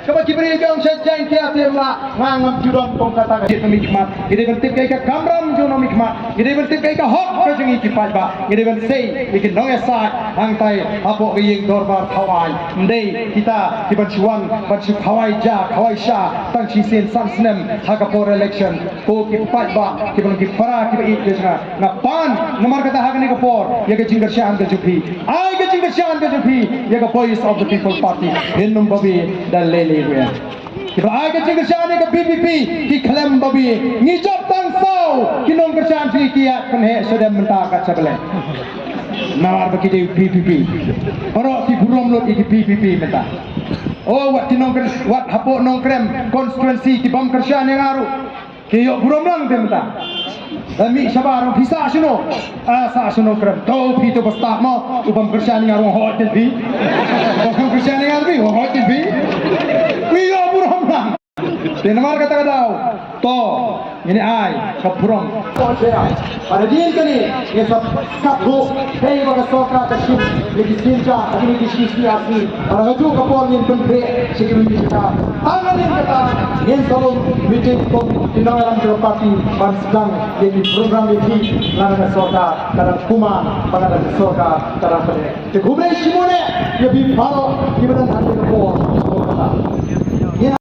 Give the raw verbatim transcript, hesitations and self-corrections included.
Kaba ki briew jong sha Jaiñtia te ym lah, nga ngam ju don tang kata ka jingmihkhmat. Ngi dei ban tip ïa ka kamram jong nongmihkhmat. Ngi dei ban tip ïa ka hok ka jong ngi ki paidbah. Ngi dei ban sei ïa ki nongïasaid hangtai hapoh ka ïing dorbar thawaiñ. Ym dei kita ki ban shu wan ban shu khawai ja khawai sha tang shisien san snem ha ka por election. Ko ki paidbah, ki ban ki para ki ba ïeit ka jong nga. Nga pan namar kata ha kane ka por ïa ka jingkyrshan ka jong phi. Ai ka jingkyrshan ka jong phi ïa ka Voice of the People Party. Phin ym babe da lei lei ruh. Kiba ai ka jingkyrshan ïa ka VPP ki khlem babe. Ngi jop tang saw ki nongkyrshan jong ngi ki ïaid pynheh sha dem mynta ka Chablei. Namar ba ki dei VPP. Baroh ki burom lut ïa ki VPP mynta. Oh, wat ki nongkyn, wat hapoh Nongkrem constituency ki bym kyrshan ïa nga ruh. Ki ïoh burom lang te mynta. Da mih shabar phi sah shano? Ah, sah shano Krem. To phi to ba stad mo, u bym kyrshan ïa nga ruh hoi te phi. U bym kyrshan ïa nga ruh hoi te phi. Ki ïoh burom lang. Te namar kata ka daw to ngin ai ka burom. Pada dien kane ngi sa kap ruh, hei ba ka sorkar ka shim ïa ki synja, ïa ki C C R C. Pada kajuh ka por ngin pynbeit sha ki mynta. Tang kane kata ngin sa lum meeting kum ki nongïalam jong ka party ban sdang ïa ki program ïa ki, lada ka sorkar ka dang kumne, ba lada ka sorkar ka dang pynbeit. Te khublei shibun ïa phi baroh kiba don ha kane ka por.